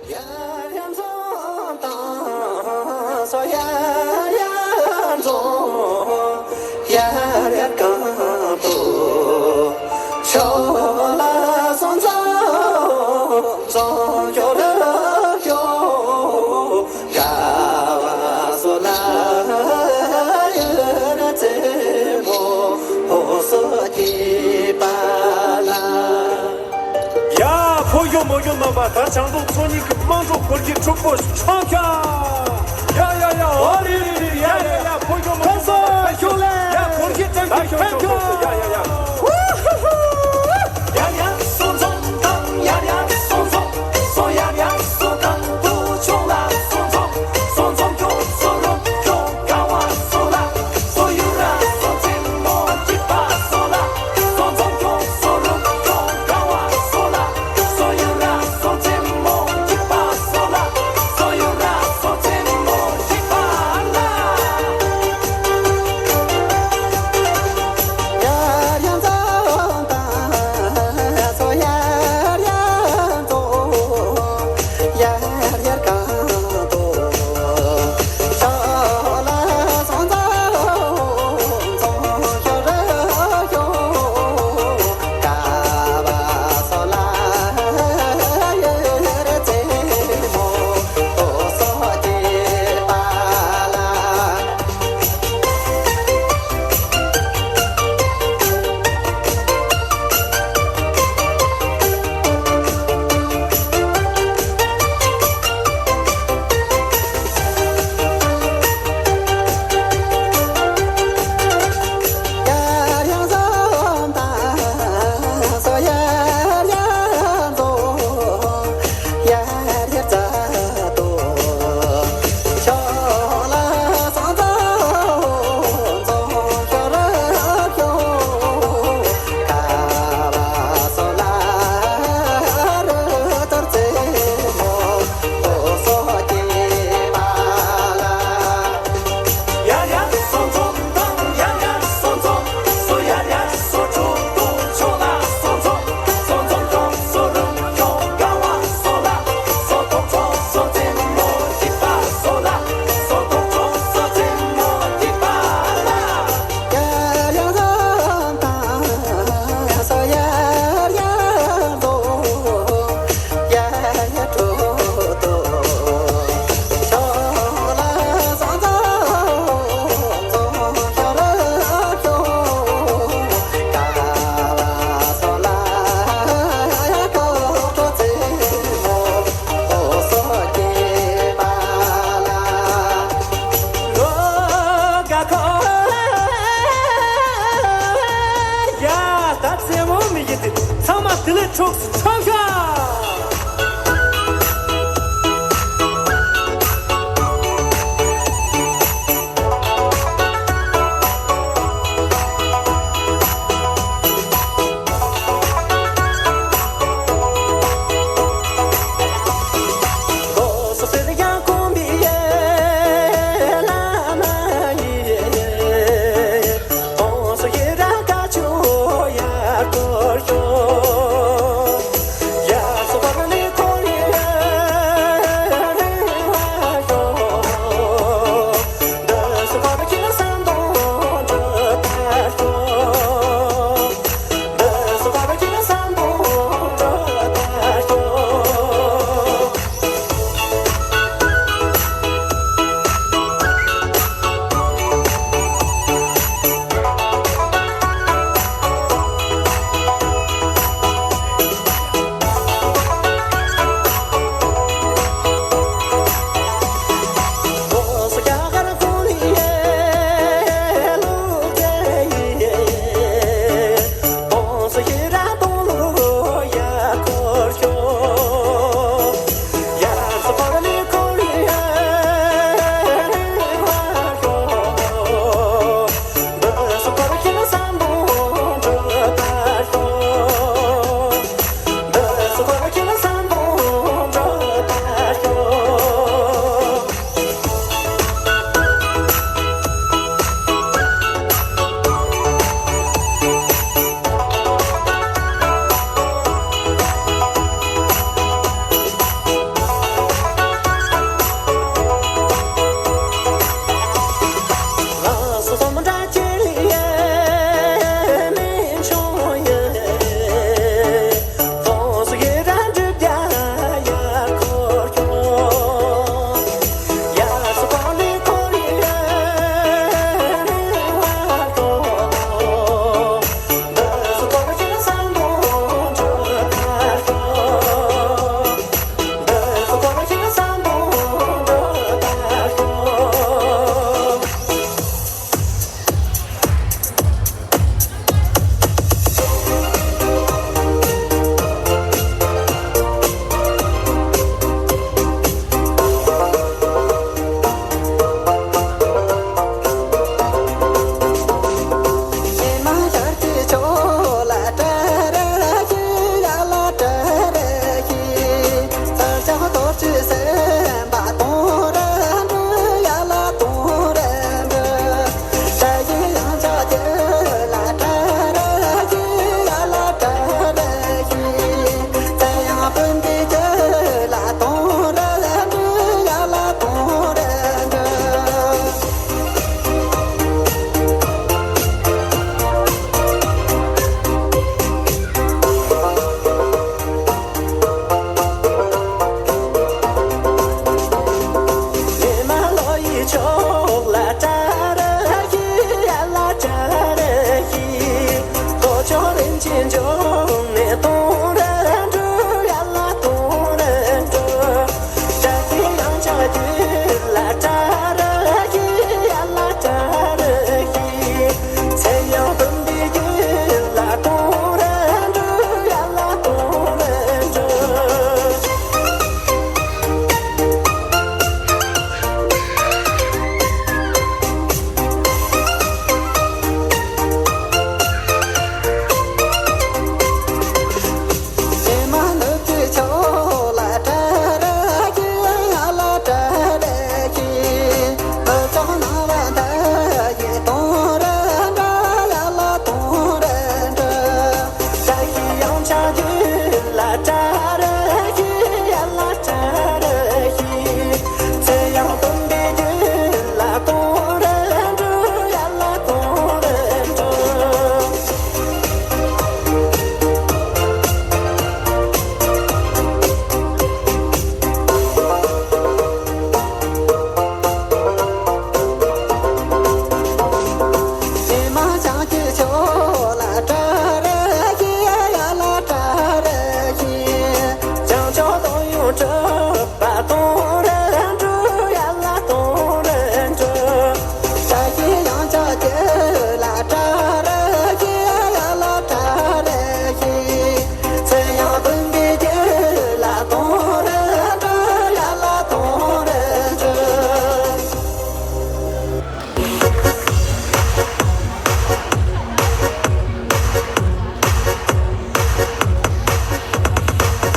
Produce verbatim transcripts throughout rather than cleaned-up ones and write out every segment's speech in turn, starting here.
ཡར་ཡར་འཛོམས་དང་སོ་ཡར་ཡར་འཛོམས། ཡར་ཡར་གང་དུ་ཤོག་ལ་སོང་ཙང་སོང་ཤོག་ར་ཤོག་དགའ་བ་སོ་ལ་ཡོད་ར་རྩེ་མོ་ཧོ་སོ་སྐྱིད་པ་ལ། ཡ། ཕོ་གཞོན་མོ་གཞོན་རྣམ་པ། ད་བྱང་ཐོག་ཚོ་གཉིས་ཀྱི་དམངས་གཙོ་འཁོར་གྱི་ཕྲུ་གུ་ཆང་ཁྱ། ཡ་ཡ་ཡ། ཨོ་རེ་རེ་རེ། ཡ་ཡ་ཡ། ཕོ་གཞོན་མོ་གཞོན་རྣམ་པ། ཕན་ཚུན་ཤུགས་ལས། ཡ། འཁོར་གྱི་ཕྲུ་གུ་ཆང་ཁྱ། ཡ་ཡ་ཡ།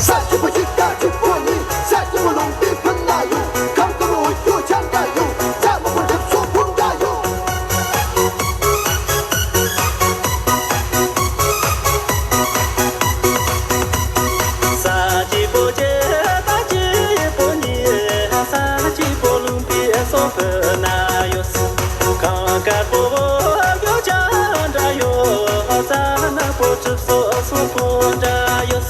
ས་གཅིག་པོ་གཅིག་རྟ་གཅིག་པོ་གཉིས། ས་གཅིག་པོ་ལུང་པའི་སྤུན་ཟླ་ཡོད། གང་གི་ལོ་རྒྱུས་ཆ་འདྲ་ཡོད། ས་མོ་པོ་གྲིབ་སོ་ཕུང་འདྲ་ཡོད། ས་གཅིག་པོ་གཅིག་རྟ་གཅིག་པོ་གཉིས། ས་གཅིག་པོ་ལུང་པའི་སོ་སྤུན་ཟླ་ཡོད། གངས་དཀར་པོ་ཡོད་ཅག་འདྲ་ཡོད། རྩ་ནག་པོ་གྲིབ་སོ་སོ་པོ་འདྲ་ཡོད།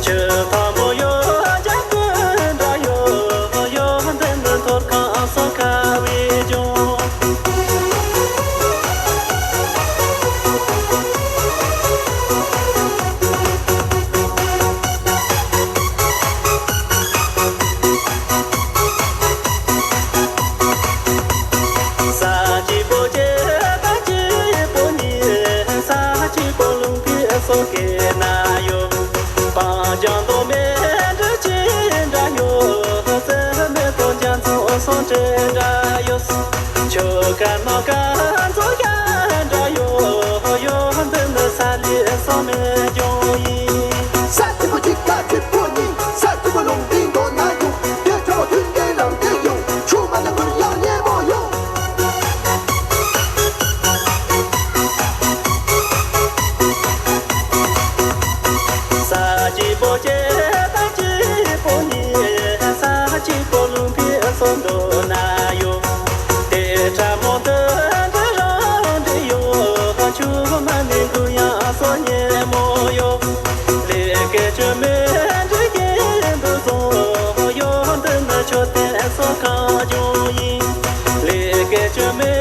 ཆུ་ཐང་པོ་ཡོད་ཅག་ཀུན་འདྲ་ཡོད། ཡོད་འདི་ནི་ཐོར་ཁང་སོ་ཁ་བའི་ལྗོངས། ས་གཅིག་པོ་གཅིག་རྟ་གཅིག་པོ་གཉིས། ས་གཅིག་པོ་ལུང་པའི་སོ་སྐེ་ན་ཡོད། སྤང་ལྗང་མདོག་མེ་འབྲི་ཅི་འདྲ་ཡོད། རྩི་མེ་དང་རྒྱ་མཚོ་སོ་འབྲེལ་འདྲ་ཡོད། ཆུ་ཁ་ནག་ཁ་མཚོ་ཡ་འདྲ་ཡོད། ཡོད་འདི་ནི་ས་ལི་སོ་མེ་ལྗོངས་ཡིན། ས་གཅིག་པོ་གཅིག་རྟ་གཅིག་པོ་གཉིས། ས་གཅིག་པོ་ལུང་པའི་མདོ་ན་ཡོད། དེ་ཆོ་མཐུན་རྐྱེན་རང་བདེ་ཡོད། ཆུ་མ་ནི་མུར་ཡང་སྙན་མོ་ཡོད། ས་གཅིག་པོ་གཅིག་རྟ་གཅིག་པོ་གཉིས། ས་གཅིག་པོ་ལུང་པའི་སོ་མདོ་ན་ཡོད། དེ་ཁྲ་མོ་འདི་འདི་རང་འདྲ་ཡོད། ཆུ་མ་ནི་མགོ་ཡང་སོ་སྙན་མོ་ཡོད། ལས་ཀའི་ཆུ་མེ་འདྲི་ཡིན་འདི་སོང་། ཡོད་འདི་ནི་ཆོས་དེ་སོ་ཁ་ལྗོངས་ཡིན། ལས་ཀའི་ཆུ་མེ་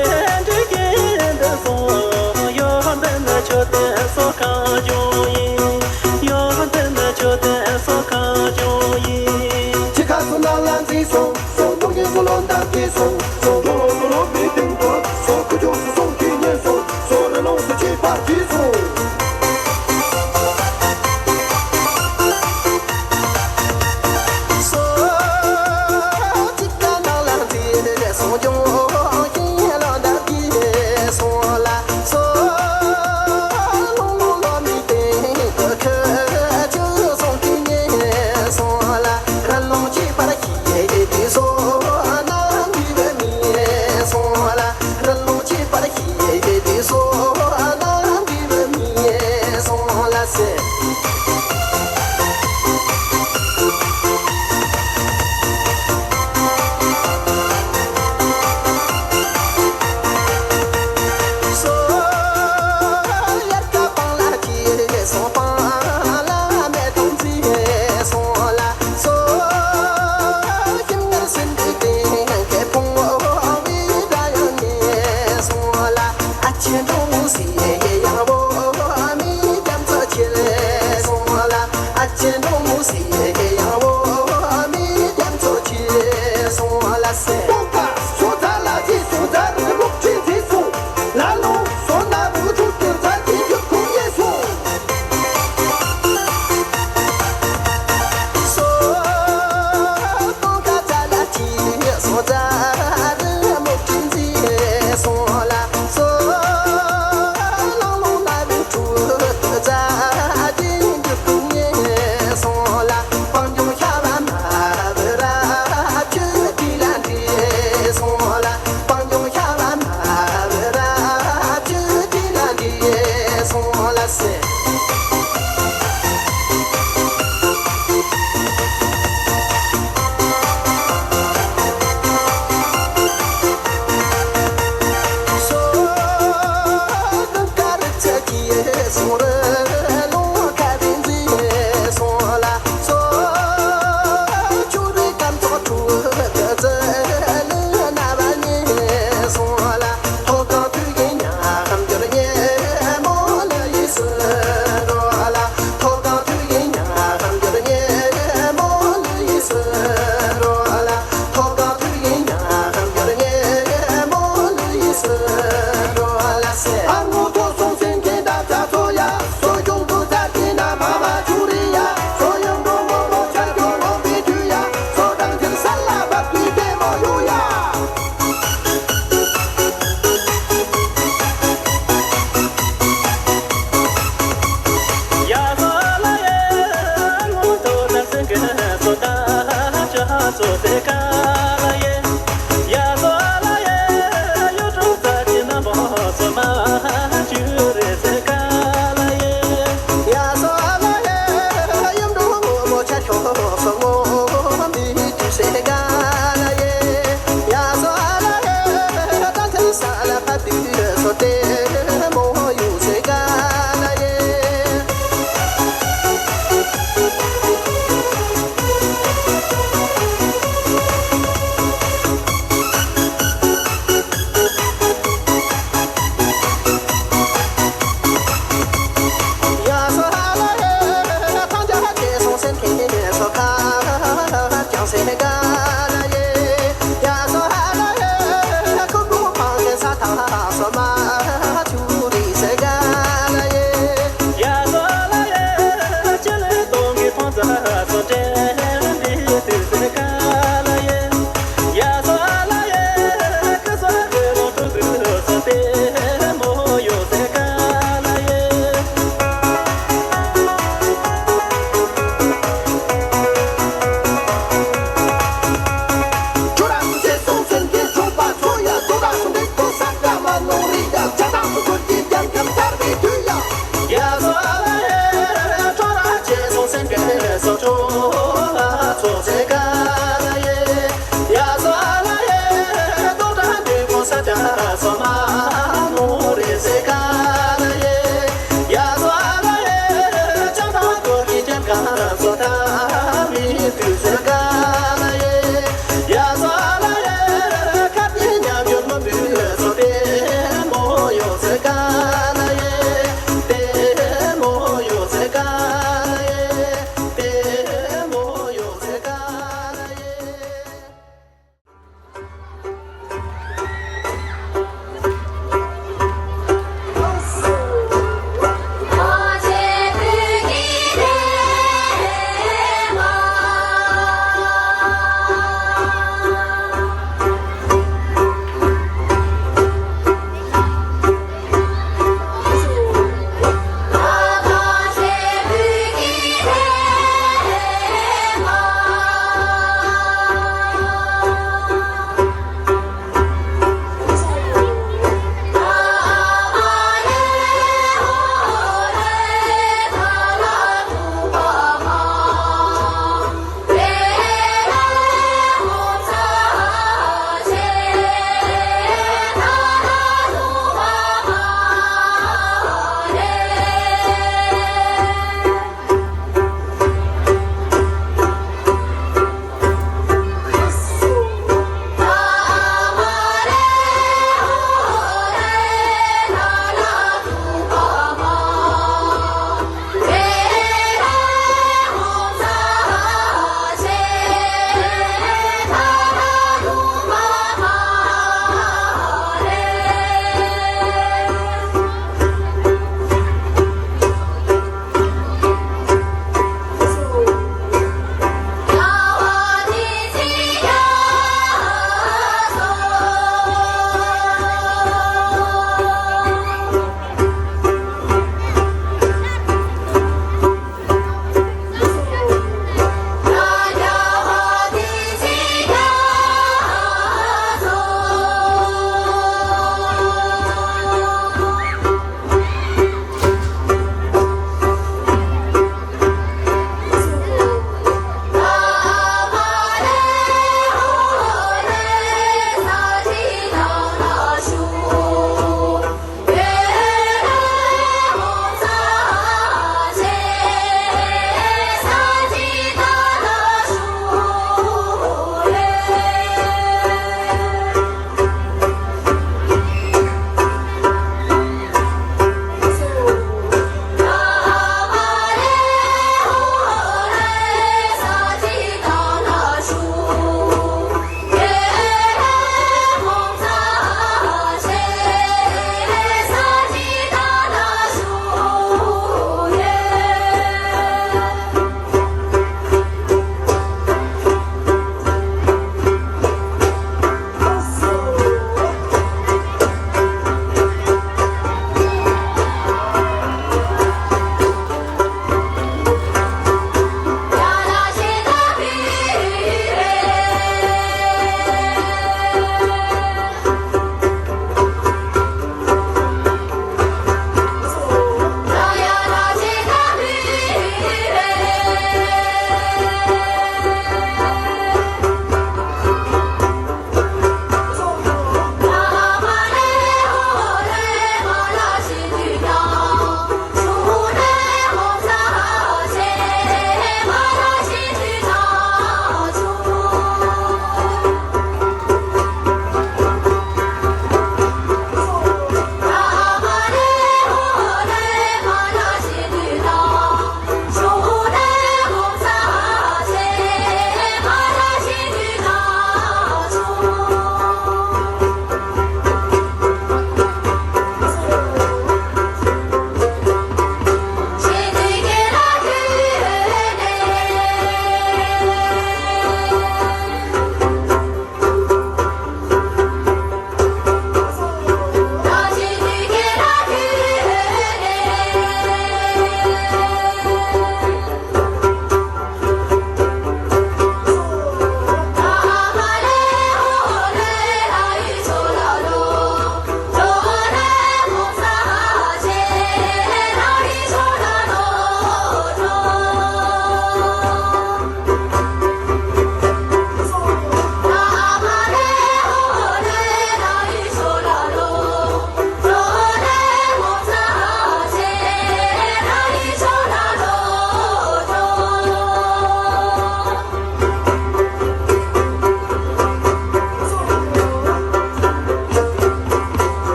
འདྲི་ཡིན་འདི་སོང་། ཡོད་འདི་ནི་ཆོས་དེ་སོ་ཁ་ལྗོངས་ཡིན། ཡོད་འདི་ནི་ཆོས་དེ་སོ་ཁ་ལྗོངས་ཡིན། ཅི་ཁ་སོ་ན་ལ་འཛིན་སོང་། སོ་ནོ་ཡིན་སོ་ལོ་འདབ་ཀྱི་སོང་། སོ་ལོ་ལོ་ལོ་མི་དེང་དོ། སོ་ཁུ་ཆུ་སོ་སོང་གི་ཉེ་སོང་། སོ་རི་ལོང་སོ་ཆི་པ་ཀྱི་སོང་། སོ་ཅི་ཀ་ནང་ལ་འཛིན་སོང་། ཀྱང་ཡ་ལོ་འདབ་ཀྱི་སོང་ལ། སོ་ལོ་ལོ་ལོ་མི་དེང་དོ། ཁུ་ཆུ་སོང་གི་ཉེ་སོང་ལ། རི་ལོང་ཆི་པ་ཀྱི་སོང་། ན་མི་བེ་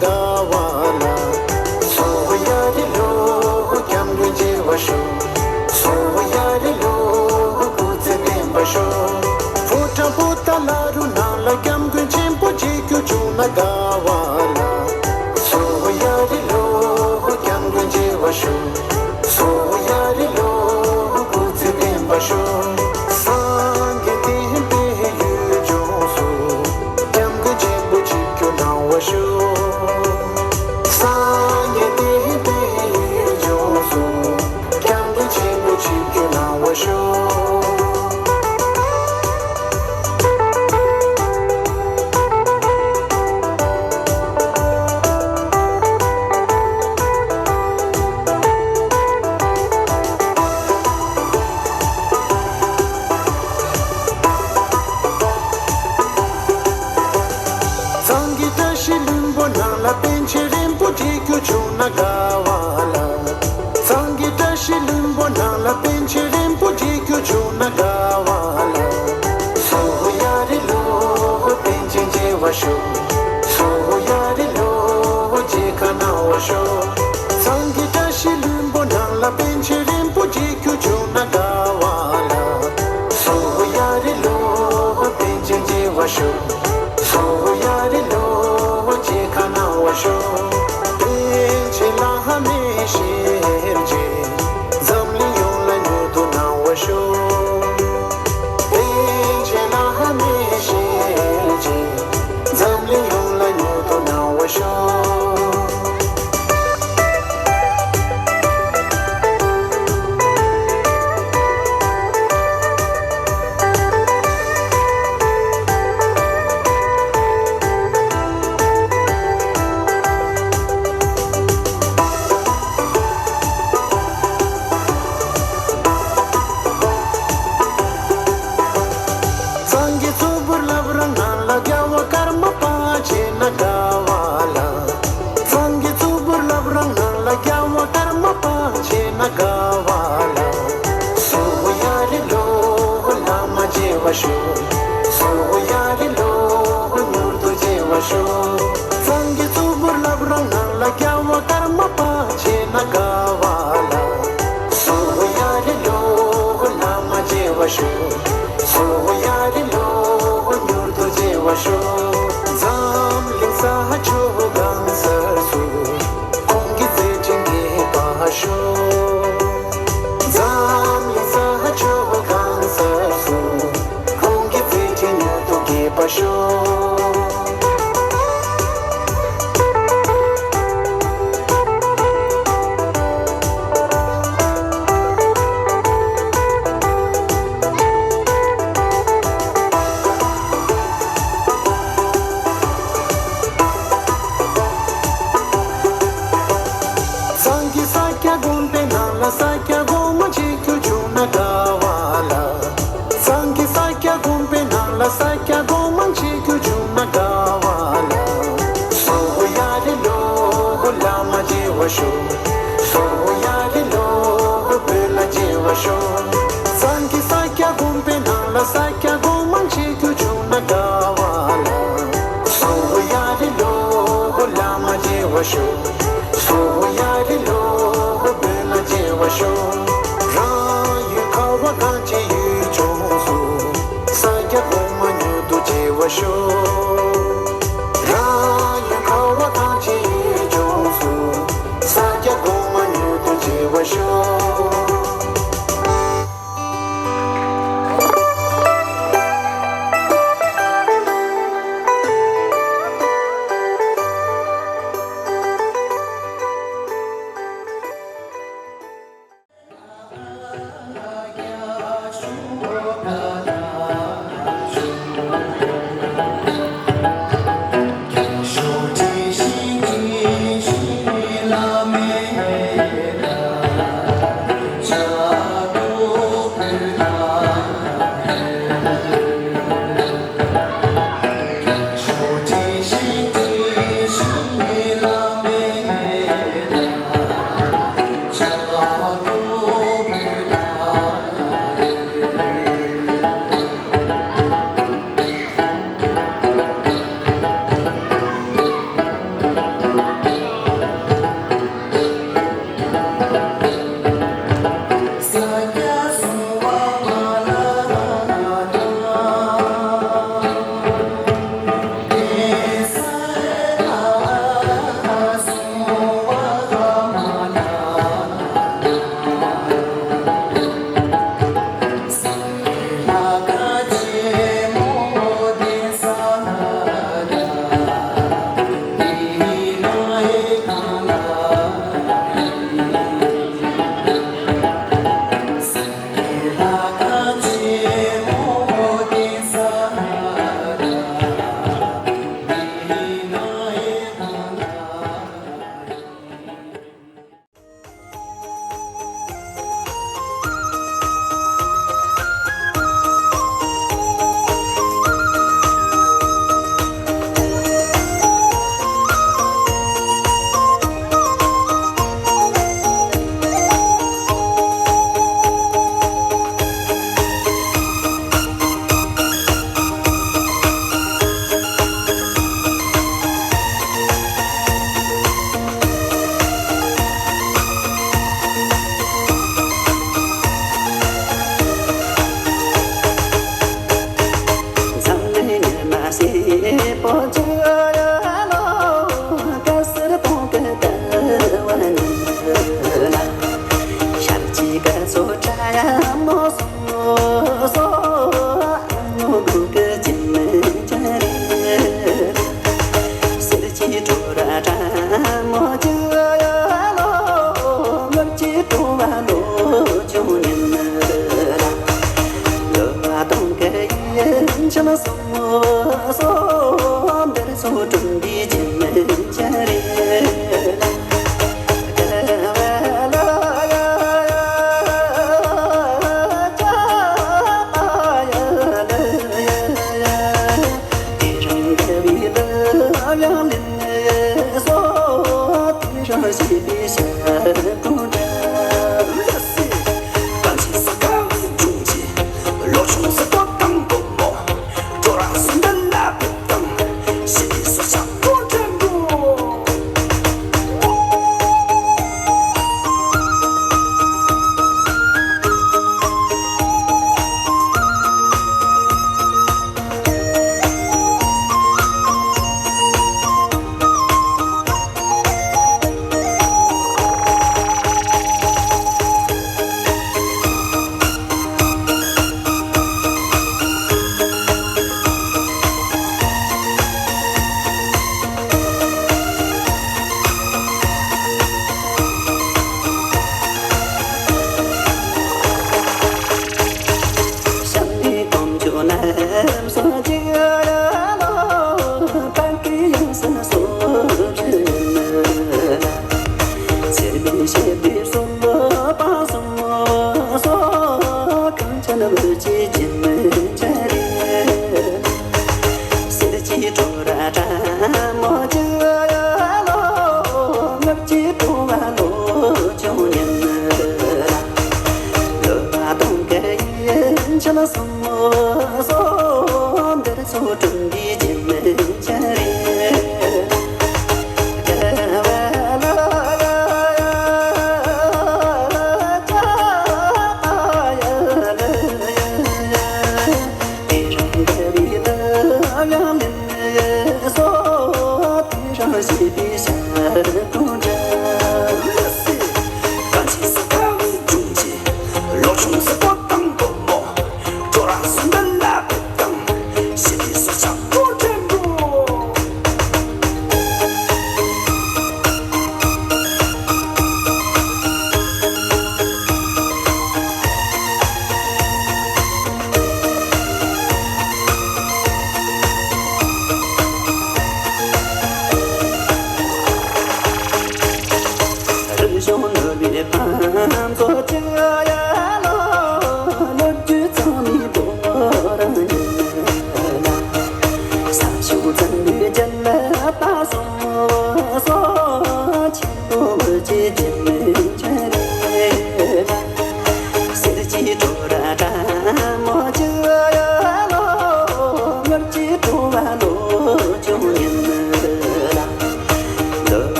དགའ་བ་ལ། སོ་ཡ་རི་ལོ་སྐྱབས་མགོན་མཇལ་བར་ཤོག་སོ་ཡ་རི་ལོ་སྐུ་ཚེ་བརྟན་པར་ཤོག་ཕོ་བྲང་པོ་ཏཱ་ལ་རུ་ནང་ལ་སྐྱབས་མགོན་ཆེན་པོ་མཇལ་རྒྱུ་བྱུང་ན་དགའ་བ་ལ། སོ་ཡ་རི་ལོ་སྐྱབས་མགོན་མཇལ་བར་ཤོག་སོ་ཡ་རི་ལོ་སྐུ་ཚེ་བརྟན་པར་ཤོག་སངས་རྒྱས་བསྟན་པའི་ཡུལ་ལྗོངས་སུ། སྐྱབས་མགོན་ཆེན་པོ་ཆིབས་བསྒྱུར་གནང་བར་ཤོག་སངས་རྒྱས་བསྟན་པའི་ཡུལ་ལྗོངས་སུ། སྐྱབས་མགོན་ཆེན་པོ་ཆིབས་བསྒྱུར་གནང་བར་ཤོག་ཚང་གི་བཀྲ་ཤིས་ལྷུན་པོ་ནང་ལ་པཎ་ཆེན་རིན་པོ་ཆེ་མཇལ་རྒྱུ་བྱུང་ན་དགའ་བ་ལ། ཚང་གི་བཀྲ་ཤིས་ལྷུན་པོ་ནང་ལ་པཎ་ཆེན་རིན་པོ་ཆེ་མཇལ་རྒྱུ་བྱུང་ན་དགའ་བ་ལ། སོ་ཡ་རི་ལོ་པཎ་ཆེན་མཇལ་བར་ཤོག་སོ་ཡ་རི་ལོ་མཇལ་ཁ་གནང་བར་ཤོག་ཚང་གི་བཀྲ་ཤིས་ལྷུན་པོ་ནང་ལ་པཎ་ཆེན་རིན་པོ་ཆེ་མཇལ་རྒྱུ་བྱུང་ན་དགའ་བ་ལ། སོ་ཡ་རི་ལོ་པཎ་ཆེན་མཇལ་བར་ཤོག་སོ་ཡ་རི་ལོ་མཇལ་ཁ་གནང་བར་ཤོག་པཎ་ཆེན་བླ་མའི་ཞལ་མཇལ། འཛམ་གླིང་ཡོངས་ལ་མྱུར་དུ་གནང་བར་ཤོག་པཎ་ཆེན་བླ་མའི་ཞལ་མཇལ། འཛམ་གླིང་ཡོངས་ལ་མྱུར་དུ་གནང་བར་ཤོག་ཚང་གི་གཙུག་ཕུད་བླ་བྲང་ནང་ལ་རྒྱལ་བ་ཀརྨ་པ་མཇལ་ན་དགའ་བ་ལ། ཚང་གི་གཙུག་ཕུད་བླ་བྲང་ནང་ལ་རྒྱལ་བ་ཀརྨ་པ་མཇལ་ན་དགའ་བ་ལ། སོ་ཡ་རི་ལོ་བླ་མ་མཇལ་བར་ཤོག་སོ་ཡ་རི་ལོ་མྱུར་དུ་མཇལ་བར་ཤོག་ཚང་གི་གཙུག་ཕུད་བླ་བྲང་ནང་ལ་རྒྱལ་བ་ཀརྨ་པ་མཇལ་ན་དགའ་བ་ལ། སོ་ཡ་རི་ལོ་བླ་མ་མཇལ་བར་ཤོག་སོ་ཡ་རི་ལོ་མྱུར་དུ་མཇལ་བར་ཤོག་འཛམ་གླིང་ས་ཕྱོགས་གང་སར་སུ། ཁོང་གི་མཛད་འཕྲིན་རྒྱས་པར་ཤོག་འཛམ་གླིང་ས་ཕྱོགས་གང་སར་སུ། ཁོང་གི་མཛད་འཕྲིན་མྱུར་དུ་རྒྱས་པར་ཤོག་ཚང་གི་ས་སྐྱ་དགོན་པའི་ནང་ལ་ས་སྐྱ་སྒོ་མང་མཇལ་རྒྱུ་བྱུང་ན་དགའ་བ་ལ། ཚང་གི་ས་སྐྱ་དགོན་པའི་ནང་ལ་ས་སྐྱ་སྒོ་མང་མཇལ་རྒྱུ་བྱུང་ན་དགའ་བ་ལ། སོ་ཡ་རི་ལོ་བླ་མ་མཇལ་བར་ཤོག་སོ་ཡ་རི་ལོ་བོད་ལ་མཇལ་བར་ཤོག་ཚང་གི་ས་སྐྱ་དགོན་པའི་ནང་ལ་ས་སྐྱ་སྒོ་མང་མཇལ་རྒྱུ་བྱུང་ན་དགའ་བ་ལ། སོ་ཡ་རི་ལོ་བླ་མ་མཇལ་བར་ཤོག་སོ་ཡ་རི་ལོ་བོད་ལ་མཇལ་བར་ཤོག་རང་ཡུལ་ཁ་བ་གངས་ཅན་ཡུལ་ལྗོངས་སུ། ས་སྐྱ་གོང་མ་མྱུར་དུ་མཇལ་བར་ཤོག་རང་ཡུལ་ཁ་བ་གངས་ཅན་ཡུལ་ལྗོངས་སུ། ས་སྐྱ་གོང་མ་མྱུར་དུ་མཇལ་བར་ཤོག་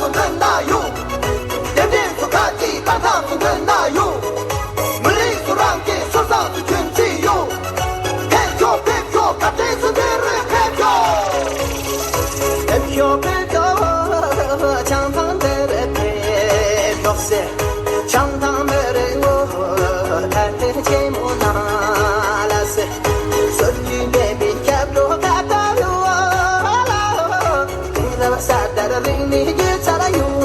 སུ་འདོན་ན་ཡོང་། དེ་འདྲའི་སུ་ཁ་ཅིག་ཏག་ཏག་སུ་འདོན་ན་ཡོང་། མི་རིགས་སུ་རང་གི་སུ་བཟང་སུ་ཁྱོད་ཚིག་ཡོང་། ཕེབས་ཤོག་ཕེབས་ཤོག་ཁ་བྲལ་སུ་འདོན་རེད། ཕེབས་ཤོག་ཕེབས་ཤོག་ཕེབས་ཤོག་ཆང་ཐང་འདི་རུ་ཕེབས་ཤོག་ཟེར། ཆང་ཐང་མི་རེ་ངོ་ཐ་དད་ཆེན་མོ་ནང་ལ་ཟེར། སོར་གྱི་འདས་པའི་སྐྱབས་འགྲོ་ཁ་ཏ་ལུ་ཨ་ལ། དེང་རབས་གསར་དར་རིག་གནས་རྒྱུད་ཚར་ཡོང་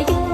ཡུམ་